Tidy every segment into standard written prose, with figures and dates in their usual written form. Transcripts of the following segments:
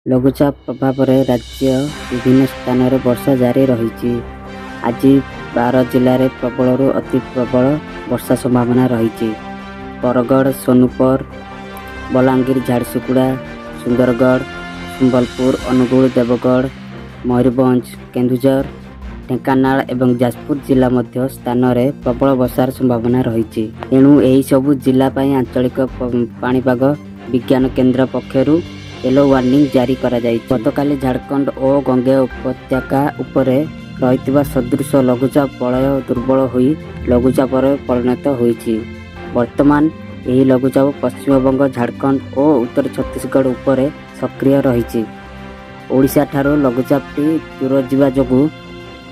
ଲଘୁଚାପ ପ୍ରଭାବରେ ରାଜ୍ୟ ବିଭିନ୍ନ ସ୍ଥାନରେ ବର୍ଷା ଜାରି ରହିଛି। ଆଜି 12 ଜିଲ୍ଲାରେ ପ୍ରବଳରୁ ଅତି ପ୍ରବଳ ବର୍ଷା ସମ୍ଭାବନା ରହିଛି। ବରଗଡ଼, ସୋନପୁର, ବଲାଙ୍ଗୀର, ଝାରସୁଗୁଡ଼ା, ସୁନ୍ଦରଗଡ଼, ସମ୍ବଲପୁର, ଅନୁଗୁଳ, ଦେବଗଡ଼, ମୟୂରଭଞ୍ଜ, କେନ୍ଦୁଝର, ଢେଙ୍କାନାଳ ଏବଂ ଯାଜପୁର ଜିଲ୍ଲା ମଧ୍ୟ ସ୍ଥାନରେ ପ୍ରବଳ ବର୍ଷାର ସମ୍ଭାବନା ରହିଛି। ଏଣୁ ଏହିସବୁ ଜିଲ୍ଲା ପାଇଁ ଆଞ୍ଚଳିକ ପାଣିପାଗ ବିଜ୍ଞାନ କେନ୍ଦ୍ର ପକ୍ଷରୁ ୟେଲୋ ୱାର୍ଣ୍ଣିଂ ଜାରି କରାଯାଇଛି। ଗତକାଲି ଝାଡ଼ଖଣ୍ଡ ଓ ଗଙ୍ଗେୟ ଉପତ୍ୟକା ଉପରେ ରହିଥିବା ସଦୃଶ ଲଘୁଚାପ ବଳୟ ଦୁର୍ବଳ ହୋଇ ଲଘୁଚାପରେ ପରିଣତ ହୋଇଛି। ବର୍ତ୍ତମାନ ଏହି ଲଘୁଚାପ ପଶ୍ଚିମବଙ୍ଗ, ଝାଡ଼ଖଣ୍ଡ ଓ ଉତ୍ତର ଛତିଶଗଡ଼ ଉପରେ ସକ୍ରିୟ ରହିଛି। ଓଡ଼ିଶାଠାରୁ ଲଘୁଚାପଟି ଦୂର ଯିବା ଯୋଗୁଁ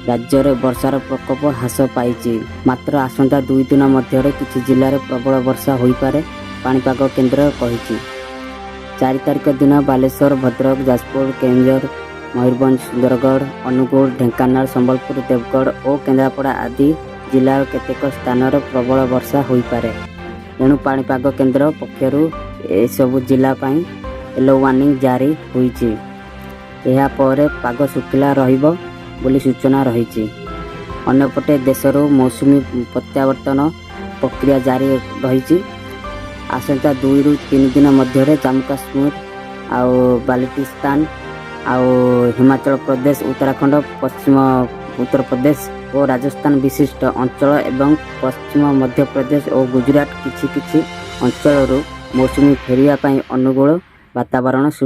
ରାଜ୍ୟରେ ବର୍ଷାର ପ୍ରକୋପ ହ୍ରାସ ପାଇଛି। ମାତ୍ର ଆସନ୍ତା 2 ଦିନ ମଧ୍ୟରେ କିଛି ଜିଲ୍ଲାରେ ପ୍ରବଳ ବର୍ଷା ହୋଇପାରେ, ପାଣିପାଗ କେନ୍ଦ୍ର କହିଛି। 4 ତାରିଖ ଦିନ ବାଲେଶ୍ୱର, ଭଦ୍ରକ, ଯାଜପୁର, କେନ୍ଦୁଝର, ମୟୂରଭଞ୍ଜ, ସୁନ୍ଦରଗଡ଼, ଅନୁଗୁଳ, ଢେଙ୍କାନାଳ, ସମ୍ବଲପୁର, ଦେବଗଡ଼ ଓ କେନ୍ଦ୍ରାପଡ଼ା ଆଦି ଜିଲ୍ଲାର କେତେକ ସ୍ଥାନରେ ପ୍ରବଳ ବର୍ଷା ହୋଇପାରେ। ଏଣୁ ପାଣିପାଗ କେନ୍ଦ୍ର ପକ୍ଷରୁ ଏସବୁ ଜିଲ୍ଲା ପାଇଁ ୟେଲୋ ୱାର୍ଣ୍ଣିଂ ଜାରି ହୋଇଛି। ଏହାପରେ ପାଗ ଶୁଖିଲା ରହିବ ବୋଲି ସୂଚନା ରହିଛି। ଅନ୍ୟପଟେ ଦେଶରୁ ମୌସୁମୀ ପ୍ରତ୍ୟାବର୍ତ୍ତନ ପ୍ରକ୍ରିୟା ଜାରି ରହିଛି। ଆସନ୍ତା 2ରୁ 3 ଦିନ ମଧ୍ୟରେ ଜାମ୍ମୁ କାଶ୍ମୀର ଆଉ ବାଲୁଚିସ୍ତାନ ଆଉ ହିମାଚଳ ପ୍ରଦେଶ, ଉତ୍ତରାଖଣ୍ଡ, ପଶ୍ଚିମ ଉତ୍ତରପ୍ରଦେଶ ଓ ରାଜସ୍ଥାନ ବିଶିଷ୍ଟ ଅଞ୍ଚଳ ଏବଂ ପଶ୍ଚିମ ମଧ୍ୟପ୍ରଦେଶ ଓ ଗୁଜୁରାଟ କିଛି କିଛି ଅଞ୍ଚଳରୁ ମୌସୁମୀ ଫେରିବା ପାଇଁ ଅନୁକୂଳ ବାତାବରଣ ସୃଷ୍ଟି